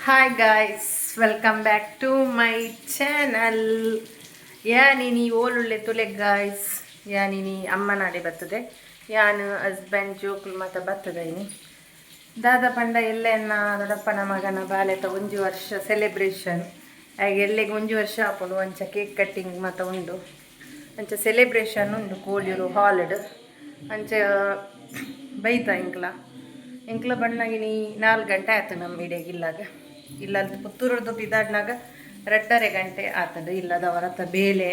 Hi guys, welcome back to my channel. ಯಾನಿನಿ ಓಲುಳ್ಳೆ ತುಲೆ ಗಾಯ್ಸ್. ಯಾನಿನಿ ಅಮ್ಮನಾಡೆ ಬರ್ತದೆ. ಯಾನು, ಹಸ್ಬೆಂಡ್, ಜೋಕುಲು ಮಾತ ಬರ್ತದೆ ಇನಿ. ದಾದ ಪಂಡ, ಎಲ್ಲೆನ್ನ ದೊಡ್ಡಪ್ಪನ ಮಗನ ಬಾಲೆತ ಒಂಜಿ ವರ್ಷ ಸೆಲೆಬ್ರೇಷನ್. ಹಾಗೆ ಎಲ್ಲೆಗೆ ಒಂಜಿ ವರ್ಷ ಆಪುಂಡು. ಅಂಚ ಕೇಕ್ ಕಟ್ಟಿಂಗ್ ಮಾತ ಉಂಡು. ಅಂಚ ಸೆಲೆಬ್ರೇಷನ್ ಉಂಡು ಕೋಳಿಯೂರು ಹಾಲ್ಡ್. ಅಂಚ ಬೈತ ಎಂಕ್ಲ ಎಂಕ್ಲ ಬಣ್ಣಗಿನಿ 4 ಗಂಟೆ ಆಯ್ತು ನಮ್ಮ ಇಡೆಗೆ ಇಲ್ಲಾಗ. ಇಲ್ಲ, ಅಲ್ಲಿ ಪುತ್ತೂರದ್ದು ಪಿದಾಡ್ನಾಗ 2.5 ಗಂಟೆ ಆತಂಡು. ಇಲ್ಲದವರತ್ತ ಬೇಲೆ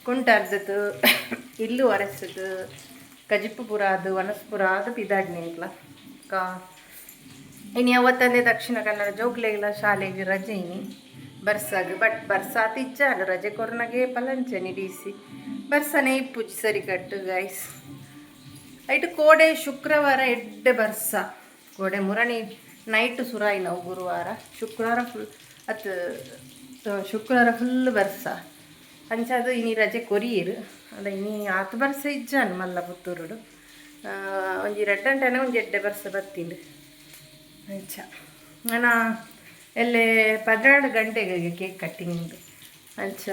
ಕುಂಟಾರ್ದತ್ತು, ಇಲ್ಲು ಒರೆಸದು, ಕಜಿಪು ಪೂರ ಅದು ಒಣಸ್ ಪೂರ ಅದು ಪಿದಾಡ್ನಿ ಎಂಕ್ಲ ಕಾ. ಇನ್ನು ಯಾವತ್ತಂದೆ ದಕ್ಷಿಣ ಕನ್ನಡ ಜೋಕ್ಲೆಗೆಲ್ಲ ಶಾಲೆಗೆ ರಜೆ ಇನಿ ಬರ್ಸಾಗ. ಬಟ್ ಬರ್ಸಾತ್ ಇಚ್ಚಾಗ ರಜೆ ಕೊರ್ನಾಗೆ ಪಲಂಚನಿ ಡಿಸಿ ಬರ್ಸನೆ ಇಪ್ಪುಜಿ ಸರಿ ಕಟ್ಟು ಗೈಸ್. ಐಟ್ ಕೋಡೆ ಶುಕ್ರವಾರ ಎಡ್ಡೆ ಬರ್ಸ. ಕೋಡೆ ಮುರಣಿ ನೈಟ್ ಸುರಾಯಿ ನಾವು ಗುರುವಾರ ಶುಕ್ರವಾರ ಫುಲ್ ಅತ್, ಶುಕ್ರವಾರ ಫುಲ್ ಬರ್ಸ. ಅಂಚಾದ ಇನಿ ರಜೆ ಕೊರಿಯರು ಅಲ್ಲ. ಇನಿ ಆತು ಬರ್ಸ ಇಜ್ಜಾನ್ ಮಲ್ಲ ಪುತ್ತೂರುಡು. ಒಂಜಿ 2 ಗಂಟೆನೆ ಒಂಜಿ ಎಡ್ಡೆ ಬರ್ಸ ಬತ್ತಿಂಡು. ಅಂಚ ನನ ಎಲ್ಲೆ 12 ಗಂಟೆಗೆ ಕೇಕ್ ಕಟ್ಟಿಂಗ್. ಅಂಚ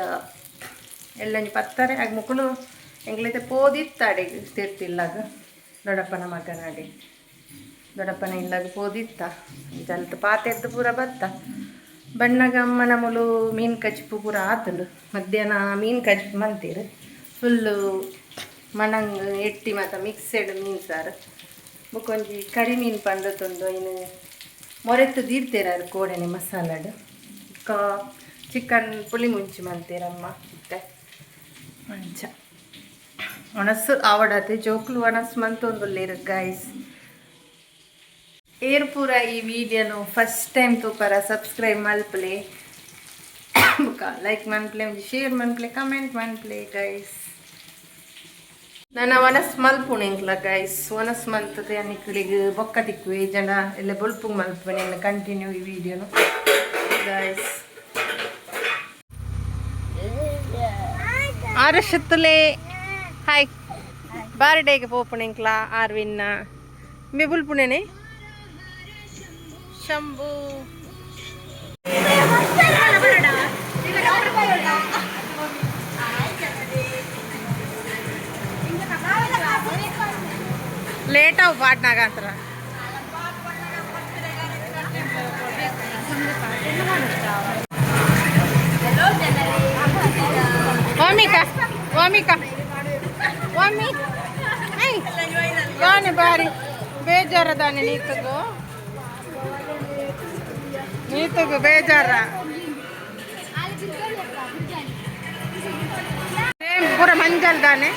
ಎಲ್ಲ ಒಂಜಿ ಪತ್ತಾರೆ ಆಗ ಮುಕುಲು ಎಂಗ್ಲೈತೆ ಪೋದಿತ್ತ ಅಡೆಗೆ ತಿರ್ತಿಲ್ಲಾಗ ದೊಡ್ಡಪ್ಪನ ಮಗನಾಡೆ, ದೊಡ್ಡಪ್ಪನ ಇಲ್ಲಾಗ ಪೋದಿತ್ತ. ಜಲ್ತ್ ಪಾತೆರ್ದು ಪೂರ ಬತ್ತ. ಬಣ್ಣಗ ಅಮ್ಮನ ಮುಲು ಮೀನು ಕಚ್ಪು ಪೂರ ಆತುಂಡು. ಮಧ್ಯಾಹ್ನ ಮೀನು ಕಚ್ಪು ಮಂತೀರು. ಫುಲ್ಲು ಮಣಂಗ್ ಎಟ್ಟಿ ಮಾತ ಮಿಕ್ಸೆಡ್ ಮೀನು ಸಾರು. ಬೊಕೊಂಜಿ ಕರಿ ಮೀನು ಪಂಡ ತುಂಡು ಇನ್ನು ಮೊರೆತ್ತು ದೀರ್ತೇರ ಕೋಡೆನೆ ಮಸಾಲಡ್ ಕಾ. ಚಿಕನ್ ಪುಳಿ ಮುಂಚಿ ಮಂತೇರಮ್ಮ ಇತ್ತೆ. ಅಂಚ ಒಣಸು ಆವಡತೆ ಜೋಕ್ಲು ಒಣಸು ಮಂತೊಂದುಲ್ಲೇರು ಗಾಯ್ಸ್. ಏರ್ ಪೂರ ಈ ವಿಡಿಯೋನು ಫಸ್ಟ್ ಟೈಮ್ ತೂಪರ, ಸಬ್ಸ್ಕ್ರೈಬ್ ಮಲ್ಪಲೆ, ಲೈಕ್ ಮನ್ಪ್ಲೆ, ಒಂಜಿ ಶೇರ್ ಮನ್ಪ್ಲೆ, ಕಮೆಂಟ್ ಮನ್ಪ್ಲೆ ಗೈಸ್. ನನ್ನ ಒನಸ್ ಮಲ್ಪುಣೆ ಎಂಕ್ಲ ಗೈಸ್. ಒನಸ್ ಮಲ್ತದೆ ನಿಕ್ಕಳಿಗೆ ಬೊಕ್ಕ ತಿಕ್ಕುವೆ ಜನ ಎಲ್ಲ ಬೊಲ್ಪು ಮಲ್ಪುವೆ ಕಂಟಿನ್ಯೂ ಈ ವಿಡಿಯೋನು ಗೈಸ್. ಆರುಷತ್ತುಲೆ ಹಾಯ್. ಬಾರ್ಡೇಗೆ ಪೋಪುಣೆ ಎಂಕ್ಲ ಆರ್ವಿನ್ನ ಮೆ ಬುಲ್ಪುಣೆನೆ ಶಂಭು. ಲೇಟ್ ಅವು ಪಾಟ್ನಾಗಂತರ. ವಾಮಿಕಾ, ವಾಮಿಕಾ, ವಾಮಿ ಬಾನೆ ಬಾರಿ ಬೇಜಾರದಾನೆ. ನೀತಗು ನೀತಗು ಬೇಜಾರ. ಪೂರ ಮಂಜಲ್ ದಾನೆ.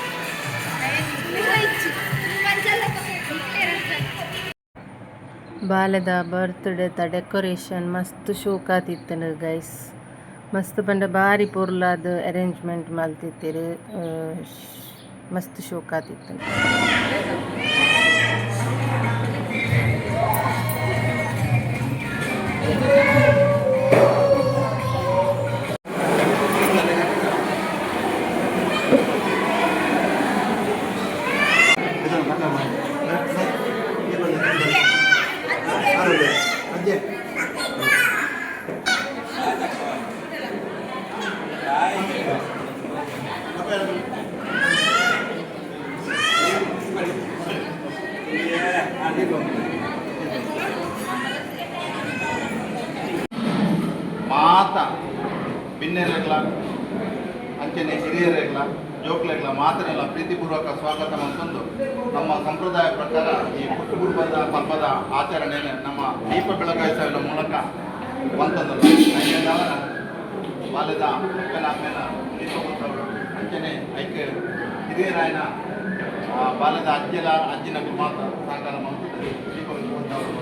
ಬಾಲೆದ ಬರ್ತ್ಡೇತ ಡೆಕೋರೇಷನ್ ಮಸ್ತ್ ಶೋಕಾತಿತ್ತಂಡು ಗೈಸ್. ಮಸ್ತ್ ಪಂಡ ಬಾರಿ ಪೊರ್ಲಾದ್ ಅರೇಂಜ್ಮೆಂಟ್ ಮಲ್ತಿತ್ತೆರ್. ಮಸ್ತ್ ಶೋಕಾತಿತ್ತಂಡು. ಮಾತ ಬಿನ್ನೆರೆಗ್ಲ, ಅಂಚನೆ ಹಿರಿಯರೆಗ್ಲ, ಜೋಕ್ಲೆಗ್ಲ ಮಾತನೆಲ್ಲ ಪ್ರೀತಿಪೂರ್ವಕ ಸ್ವಾಗತ ಮಂತೊಂದು, ನಮ್ಮ ಸಂಪ್ರದಾಯ ಪ್ರಕಾರ ಈ ಪುಟ್ಟುಗುರುಬದ ಪರ್ಬದ ಆಚರಣೆ ನಮ್ಮ ದೀಪ ಬೆಳಗಾಯಿಸುವ ಮೂಲಕ ಮಂತೊಂದು. ಬಾಲ್ಯದ ಅಪ್ಪನ ಅಮ್ಮನ ದೀಪ ಕೊಟ್ಟವರು. ಅಂಚನೆ ಐಕ್ ಹಿರಿಯರಾಯನ ಬಾಲ್ಯದ ಅಜ್ಜಲ ಅಜ್ಜಿನ ಮಾತ ಸಹಕಾರ ಮಂತದ್ದು ದೀಪ ಕೊಟ್ಟವರು.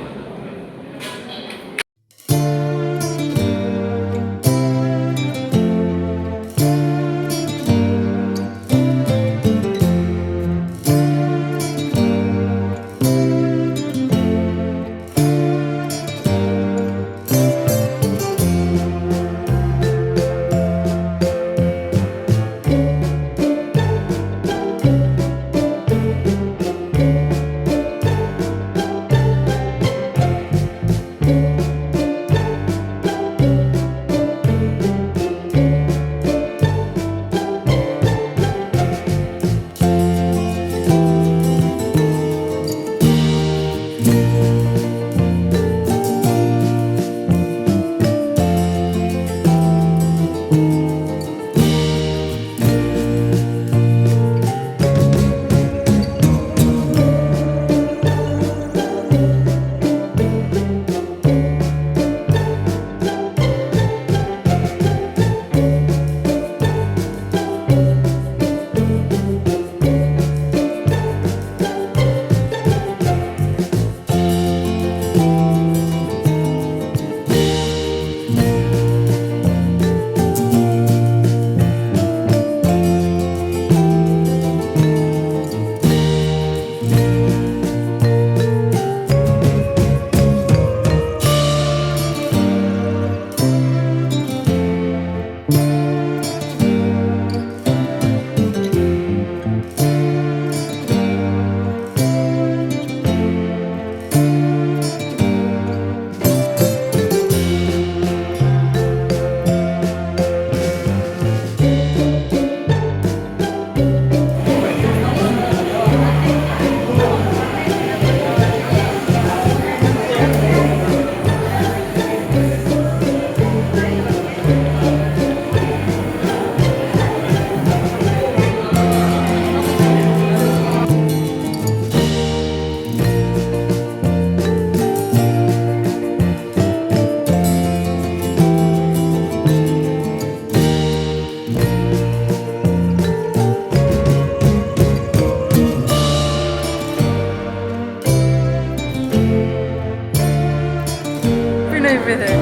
ಗೊಂಬೆ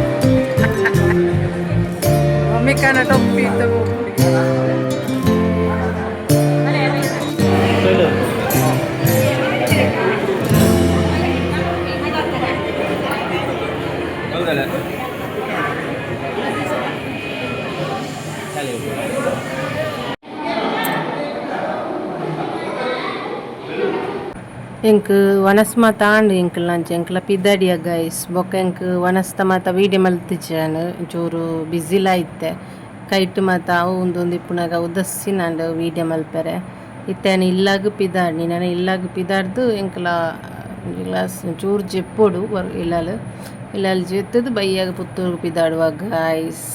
ಮಮ್ಮಿಕಾನ ಟೊಪ್ಪಿ ಇತ್ತು. ಎಂಕ್ ವನಸ್ ಮಾತ ಆಂಡ್ ಎಂಕಲ್ನ ಅಂಚ ಎಂಕ್ಲ ಪಿದಾಡಿಯ ಗೈಸ್. ಬೊಕ್ಕ ಎಂಕ್ ವನಸ್ತ ಮಾತ ವೀಡಿಯೋ ಮಲ್ತಿಜ್ಜಾನ್, ಚೂರು ಬಿಸಿಲ ಇತ್ತೆ, ಕೈಟ್ ಮಾತ ಅವು ಉಂದೊಂದು ಇಪ್ಪುನಗ ಉದಸ್ಸಿನಾಂಡ್ ವೀಡಿಯೋ ಮಲ್ಪೆರೆ. ಇತ್ತೆ ಯಾನ್ ಇಲ್ಲಾಗ್ ಪಿದಾಡ್ನಿ. ನನ ಇಲ್ಲಾಗ್ ಪಿದಾಡ್ದು ಎಂಕ್ಲ ಒಂಜಿ ಗ್ಲಾಸ್ ಚೂರು ಜೆಪ್ಪೊಡು. ಇಲ್ಲಲ್ ಇಲ್ಲಲ್ ಜೆತ್ತುದು ಬಯ್ಯಾಗ ಪುತ್ತೂರು ಪಿದಾಡುವ ಗಾಯ್ಸ್.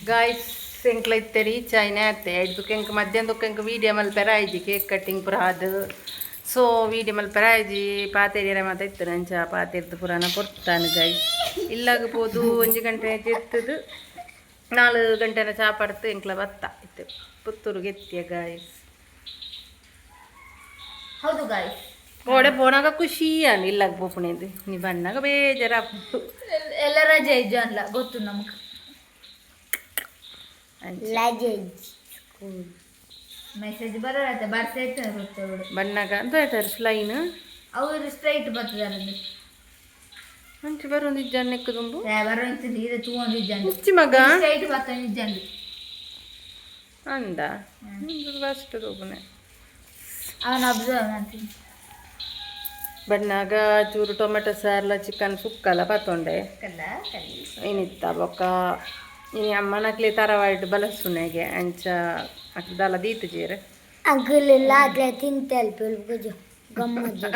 ಗಾಯ್ಸ್, ಎಂಕ್ಲ ಇತ್ತೆ ರೀಚ್ ಆಯ್ನೆ ಆತೆ. ಐದುಕ್ಕೆ ಎಂಕ್ ಮಧ್ಯಾಹ್ನ ಎಂಕ್ ವೀಡಿಯೋ ಮಲ್ಪೆರ ಆಯ್ಜಿ. ಕೇಕ್ ಕಟ್ಟಿಂಗ್ ಪೂರ ಆದ್, ಸೊ ವೀಡಿಯೋ ಮಲ್ಪೆರ ಆಯ್ಜಿ. ಪಾತೆರಿಯರೆ ಮಾತ ಇತ್ತು, ಅಂಚ ಪಾತೆರ್ದು ಪುರಾಣ ಪೊರ್ತಾನು ಗೈಸ್. ಇಲ್ಲಾಗ ಪೋದು 1 ಗಂಟೆ ಜೆತ್ತದು 4 ಗಂಟೆನ ಚಾ ಪಡ್ತು ಎಂಕ್ಲ ಬತ್ತ. ಇತ್ತು ಪುತ್ತೂರುಗೆ ಎತ್ತಿಯ ಗಾಯ್ಸ್. ಹೌದು ಗಾಯ್ಸ್. ಓಡೆ ಪೋನಾಗ ಖುಷಿ ಅನ್ ಇಲ್ಲಾಗ ಪೋಪುಣೆಂದು ನೀ ಬಣ್ಣಾಗ ಬೇಜಾರ. ಎಲ್ಲ ರಜೆ ಇಜ್ಜು ಅನ್ಲ ಗೊತ್ತು ನಮ್ಗೆ. ಅಂಚ. ಮೆಸೇಜ್ ಬರೋರತ್ತೆ ಬರ್ಸೈತೆ ಗೊತ್ತು. ಬಣ್ಣಾಗ ಅಂತ ಆಯ್ತಾರೆ ಲೈನ್. ಅವರು ಸ್ಟ್ರೈಟ್ ಬರ್ತದಾರಂದು. ಅಂಚೆ ಬರೋದು ಇಜ್ಜಾನ್ ತುಂಬು. ಬರೋ ಇದು ತೂಗೊಂಡಿದ್ದಾನೆ. ಉಚ್ಚಿ ಮಗ. ಸ್ಟ್ರೈಟ್ ಬರ್ತಾನೆ ಇಜ್ಜಂದು. ಅಂದ ಫಸ್ಟ್ ತೂಪುನೆ. ಅವನ ಅಬ್ಸರ್ವ್ ಅಂತೀನಿ. ಬಣ್ಣಾಗ ಚೂರು ಟೊಮೆಟೊ ಸಾರ್ಲ ಚಿಕನ್ ಸುಕ್ಕಲ ಪತ್ತೊಂಡೆ. ಕಲ್ಲ ಕಲ್ಲಿ. ಇನಿತ್ತ ಬೊಕ್ಕ ಇನಿ ಅಮ್ಮನಕ್ಲೆ ತರವಾಡ್ ಬಲಸುನೆಗೆ ಅಂಚ ಅಕ್ದಲ ದೀತು ಜೀರ್. ಅಂಕಲ್ ತಿಂತಲ್ ಪುಲ್ಗುಜು ಗಮ್ಮಜ್ಜು.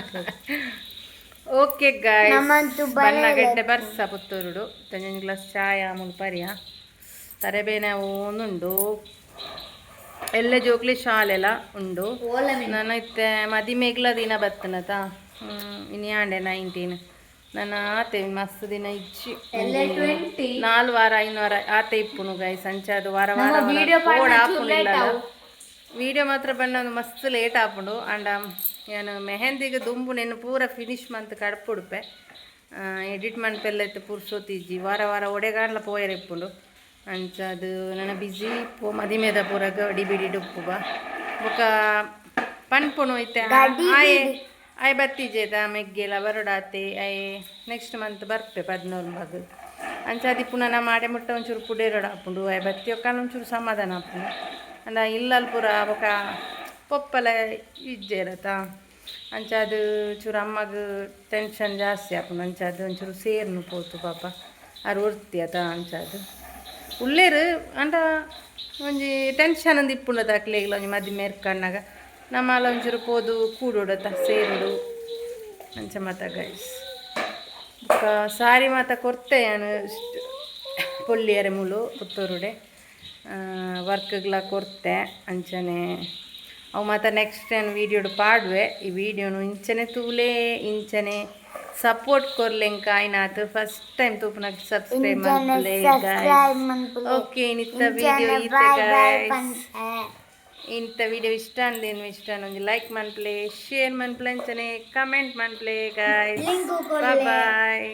Okay guys. ನಮ್ಮಂತೂ ಬಣ್ಣ ಗಡ್ಡೆ ಬರ್ಸ ಪುತ್ತೂರುಡು ತಂಜೊಂಜಿ ಗ್ಲಾಸ್ ಚಾಯ ಮುಲ್ಪರಿಯ ತರೆಬೇನೆ ಒಂದುಂಡು. ಎಲ್ಲ ಜೋಕ್ಲಿ ಶಾಲೆಲ ಉಂಡು. ಓಲ. ನಾನು ಇತ್ತೆ ಮದಿಮೆಗ್ಲ ದಿನ ಬತ್ತನತ ಇನಿ ಆಂಡೆ 19. ನನ್ನ ಆತೆ ಮಸ್ತ್ ದಿನ ಇಜ್ಜಿ. ಎಲ್ಲ 20. 4 ವಾರ 5 ವಾರ ಆತೆ ಇಪ್ಪುನು ಗೈಸ್. ಅಂಚ ಅದು ವಾರ ವಾರ ನಮ್ಮ video ಓಡ ಪಾಡ್ನ ಚೂರು ಆಪುಂಡು. late ಇಲ್ಲ ಆವು. ವೀಡಿಯೋ ಮಾತ್ರ ಬಣ್ಣ ಒಂದು ಮಸ್ತ್ ಲೇಟ್ ಆಪುಂಡು. ಅಂಡ ಯಾನು ಮೆಹಂದಿಗೆ ದುಂಬು ನೆನ್ನು ಪೂರ ಫಿನಿಶ್ ಮಂತ್ ಕಡ್ಪುಡುಪೆ. ಎಡಿಟ್ ಮನ್ಪೆಲ್ಲ ಇತ್ತು ಪುರ್ಸೊತ್ತಿಜ್ಜಿ. ವಾರ ವಾರ ಒಡೆಗಾಂಡ್ಲ ಪೋಯರ್ ಇಪ್ಪುಂಡು. ಅಂಚ ಅದು ನನ್ನ ಬಿಸಿ ಪೋ ಮದಿಮೆದ ಪೂರ ಗಡಿ ಬಿಡಿ ಡುಪ್ಪು ಬಾ. ಬೊಕ ಪನ್ಪುಣು ಇತ್ತೆ ಆಯೆ ಆಯ್ ಬತ್ತಿಜೇತ ಮೆಗ್ಗೆಲ ಬರೋಡಾತೆ. ಆಯೆ ನೆಕ್ಸ್ಟ್ ಮಂತ್ ಬರ್ಪೆ 14 ಬಗ್. ಅಂಚ ಅದು ಪುನಃ ನಮ್ಮ ಆಡೆ ಮುಟ್ಟ ಒಂಚೂರು ಪುಡೇರೋಡ ಆಪುಂಡು. ಆಯ್ ಬತ್ತಿ ಒಕ್ಕನ ಒಂಚೂರು ಸಮಾಧಾನ ಆಪುಂಡು. ಅಂಡ ಇಲ್ಲಲ್ ಪೂರ ಬೊಕ ಪೊಪ್ಪಲ ಇಜ್ಜೇರತ. ಅಂಚ ಅದು ಚೂರು ಅಮ್ಮಗ್ ಟೆನ್ಷನ್ ಜಾಸ್ತಿ ಆಪುಂಡು. ಅಂಚ ಅದು ಒಂಚೂರು ಸೇರ್ನು ಪೋತು ಪಾಪ ಆರು ಒರ್ತಿ ಅತ. ಅಂಚ ಅದು ಉಲ್ಲೇರು ಅಂಡ ಒಂಜಿ ಟೆನ್ಷನ್ ಅಂದ್ ಇಪ್ಪುಂಡದ ಅಕ್ಲೆಗ್ಲ. ಒಂಜಿ ಮದಿಮೆ ಎರ್ಕಣ್ಣಾಗ ನಮ್ಮಲ ಒಂಚೂರು ಪೋದು ಕೂಡೋಡತ ಸೇರುಡು. ಅಂಚ ಮಾತ ಗೈಸ್. ಬೊಕ್ಕ ಸಾರಿ ಮಾತ ಕೊರ್ತೆ ಯಾನು ಪೊಲ್ಲಿಯರೆ ಮೂಲು ಪುತ್ತೂರುಡೆ ವರ್ಕ್ಗ್ಲ ಕೊರ್ತೆ. ಅಂಚನೆ ಅವು ಮಾತ ನೆಕ್ಸ್ಟ್ ನಾನು ವೀಡಿಯೋಡು ಪಾಡುವೆ. ಈ ವೀಡಿಯೋನು ಇಂಚನೆ ತೂಲೆ, ಇಂಚನೆ ಸಪೋರ್ಟ್ ಕೊರ್ಲೆಂಕ ಆಯ್ನಾತ್. ಫಸ್ಟ್ ಟೈಮ್ ತೂಪುನಗ ಸಬ್ಸ್ಕ್ರೈಬ್ ಮಲ್ಪುಲೆ ಗಾಯ್ಸ್. ಓಕೆ, ಇನಿತ್ತ ವಿಡಿಯೋ ಈತೆ ಗಾಯ್ಸ್. ಇಂಥ ವಿಡಿಯೋ ಇಷ್ಟ ಅಂದೇನು ಇಷ್ಟ ಒಂಜಿ ಲೈಕ್ ಮನ್ಪ್ಲೆ, ಶೇರ್ ಮನ್ಪ್ಲೆ, ಅಂಚನೆ ಕಮೆಂಟ್ ಮನ್ಪ್ಲೆ ಗಾಯ್ಸ್. ಬಾಯ್.